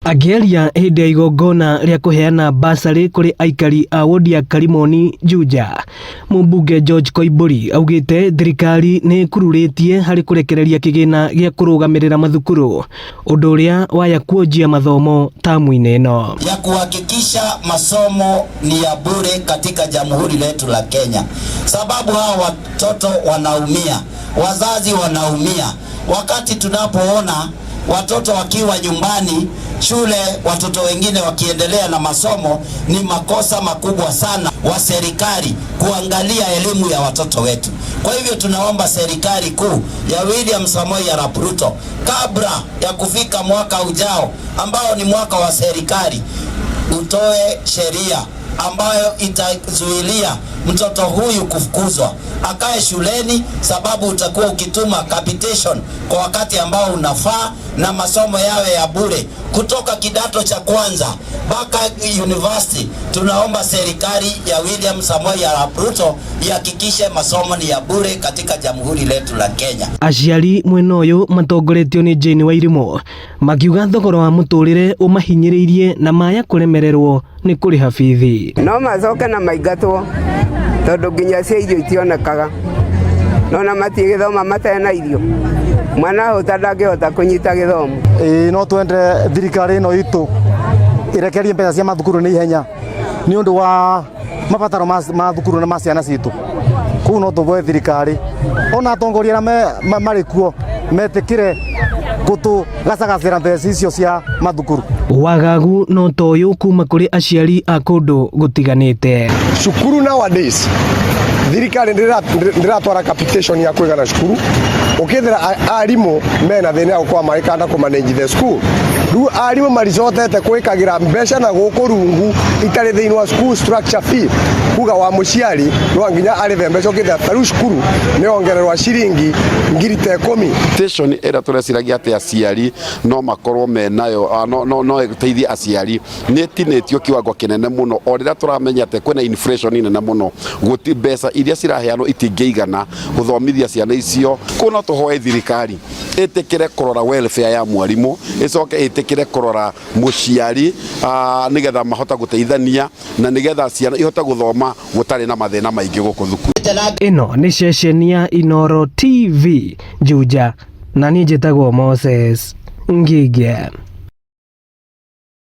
Akĩaria hĩndĩ ya igongona rĩa kũheana basarĩ kũrĩ aikari a wodi ya Karimoni Juja, mũmbunge George Koimbũri augĩte thirikari nĩ ĩkururĩtie harĩ kũrekereria kĩgĩna gĩa kũrũgamĩrĩra mathukuru, ũndũ ũrĩa waya kuonjia mathomo tamu-inĩ ĩno. Ya kuhakikisha masomo ni ya bure katika jamhuri letu la Kenya, sababu hawa watoto wanaumia, wazazi wanaumia, wakati tunapoona watoto wakiwa nyumbani, shule, watoto wengine wakiendelea na masomo. Ni makosa makubwa sana wa serikali kuangalia elimu ya watoto wetu. Kwa hivyo tunaomba serikali kuu ya William Samoei Arap Ruto, kabla ya kufika mwaka ujao ambao ni mwaka wa serikali, utoe sheria ambayo itazuilia mtoto huyu kufukuzwa akae shuleni, sababu utakuwa ukituma capitation kwa wakati ambao unafaa na masomo yawe ya bure kutoka kidato cha kwanza mpaka university. Tunaomba serikali ya William Samoei Arap Ruto ihakikishe masomo ni ya bure katika jamhuri letu la Kenya. Aciari mwena ũyũ matongoretio nĩ Jane Wairimu makiuga thogora wa mũtũrĩre ũmahinyĩrĩirie na maya kũremererwo nĩ kũrĩha bithi. No macoke na maingatwo tondũ nginya cia irio itionekaga, nona matigĩthoma matarĩ na irio, mwana ahũta ndangĩhota kũnyita gĩthomo. Ĩĩ, no twende thirikari ĩno itũ ĩrekerie mbeca cia mathukuru nĩ ihenya nĩ ũndũ wa mabataro ma thukuru na ma ciana citũ. Kũu no tũboe thirikari ona atongoria arĩa marĩ kuo metĩkĩre gũtũgacagacĩra mbeca icio cia mathukuru. Wagagu no ta ũyũ kuma kũrĩ aciari a kũndũ gũtiganĩte. Cukuru nowadays thirikari ndĩratwara capitation ya kũigana cukuru, ũkĩthira arimũ mena thĩna ya gũkorwo magĩkanda kũ manage the school. Rĩu arimũ maricotete gwĩkagĩra mbeca na gũkũ rungu itarĩ thĩinĩ wa school structure fee, kuga wa mũciari no nginya arĩhe mbeca. Ũkĩthira ta rĩu cukuru nĩ ongererwa ciringi 10,000. Station ĩrĩa tũreciragia atĩ aciari no makorwo menayo no ĩteithie aciari nĩ ĩtinĩtio kiwango kĩnene mũno, o rĩrĩa tũramenya atĩ kwĩna inflation nene mũno, gũti mbeca iria ciraheanwo itingĩigana gũthomithia ciana icio. Kũu no tũhoe thirikari ĩtĩkĩre kũrora welfare ya mwarimũ, ĩcoke ĩtĩkĩre kũrora mũciari, nĩgetha mahota gũteithania na nĩgetha ciana ihote gũthoma gũtarĩ na mathĩna maingĩ gũkũ thukuru. Ĩno nĩ ceceni ya Inoro TV Juja, na niĩ njĩtagwo Moses Ngige.